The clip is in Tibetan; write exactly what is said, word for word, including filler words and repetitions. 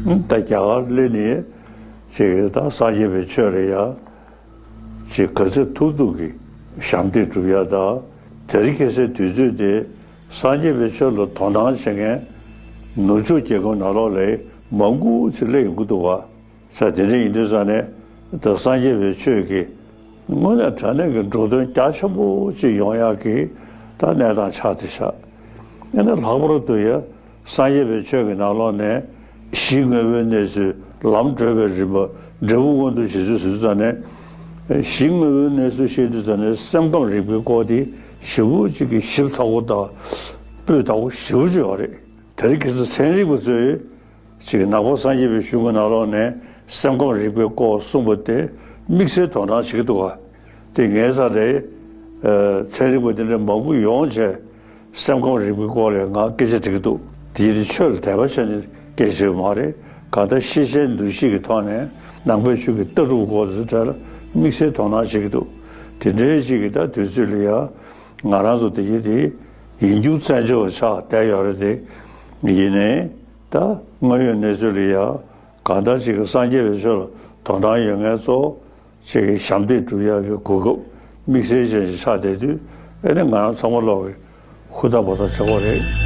ད་རྒྱ་གར་སླེབས་ནས་ཅིག་ད་སངས་རྒྱས་པའི་ཆོས་ལ་ཡ་ཅིག་ག་ཚོད་ཐུབ་ཐུབ་ཀྱི་ཞབས་འདེགས་སྒྲུབ་ཡ་ད། དེ་རིང་ཁ་སང་དུས་ཚོད་དེ་སངས་རྒྱས་པའི་ཆོས་ལ་དོ་སྣང་བྱེད་མཁན་ནུབ་ཕྱོགས་རྒྱལ་ཁབ་ནང་ལོགས་ལ་མང་པོ་ཅིག་སླེབས་ཡོང་གི་འདུག་བ། ས་དེ་འདྲ་ཡིན་དུས་ཙང་ནས་ད་སངས་རྒྱས་པའི་ཆོས་ཀྱི་དངོས་གནས་དྲང་གནས་ཀྱི་འགྲོ་དོན་རྒྱ་ཆེན་པོ་ཅིག་ཡོང་ཡག་གི་ད་གནས་སྟངས་ཆགས་བསྡད་ཤག་ཨ་ནི་ལྷག་པར་དུ་ཡ་སངས་རྒྱས་པའི་ཆོས་ཀྱི་ནང་ལོགས་ནས་གཞི་དངོས་པོའི་གནས་ཚུལ། ལམ་བགྲོད་པའི་རིམ་པ། འབྲས་བུ་མངོན་དུ་བྱེད་ཚུལ་ཟེར་དུས་ཙང་ནས། གཞི་དངོས་པོའི་གནས་ཚུལ་བཤད་དུས་ཙང་ནས་སེམས་ཁམས་རིག་པའི་སྐོར་དེ་ཞེ་པོ་ཅིག་གི་ཞིབ་ཚགས་པོ་དང་སྤུས་དག་པོ་ཞེ་པོ་ཅིག་ཡོད་རེད། དེ་རིང་ཁ་སང་ཚན་རིག་པ་ཚོས་ཅིག་ནང་པ་སངས་རྒྱས་པའི་གཞུང་གི་ནང་ལོགས་ནས་སེམས་ཁམས་རིག་པའི་སྐོར་གསུངས་པ་དེ་དམིགས་བསལ་དོ་སྣང་བྱེད་ཀྱི་འདུག་ག་དེ་ངའི་ས་དེ་ཚན་རིག་པ་དེ་འདྲ་མང་པོ་ཡོང་བྱས། སེམས་ཁམས་རིག་པའི་སྐོར་ལ་ང་སྐད་ཆ་དྲི་གི་འདུག་དེ་ཡིན་དུས་ཆོས་ལ་དད་པ་བྱས་ནས་སྐད་ཆ་དྲི་བ་མ་རེད། གང་ལྟར་ཤེས་བྱའི་འདུ་ཤེས་ཀྱི་ཐོག་ནས་ནང་པའི་ཆོས་ཀྱི་ལྟ་གྲུབ་སྐོར་དེ་ཚོ་ལ་དམིགས་བསལ་དོ་སྣང་བྱེད་ཀྱི་འདུག་དེ་འདྲའི་ཅིག་གི་ད་དུས་ཚོད་ལ་ཡ་ང་རང་ཚོ་དེ་ཡིན་དེ་ཡིན་རྒྱུ་བཙན་བྱོལ་ཆགས་བསྡད་ཡོད་རེད་དེ། ཡིན་ནའི་ད་དངོས་ཡོད་གནས་ཚུལ་ལ་ཡ་གང་ལྟར་ཅིག་གི་སངས་རྒྱས་པའི་ཆོས་ལ་དོ་སྣང་ཡོད་མཁན་ཚོ། ཅིག་གི་ཞབས་འདེགས་སྒྲུབ་ཡག་གི་གོ་སྐབས་དམིགས་བསལ་ཅན་ཞིག་ཆགས་བསྡད་དུས། ཨེ་ནི་ང་རང་ཚང་མ་ལོག་གི་ཧུར་ཐག་འབད་ཐག་བྱེད་དགོས་རེད།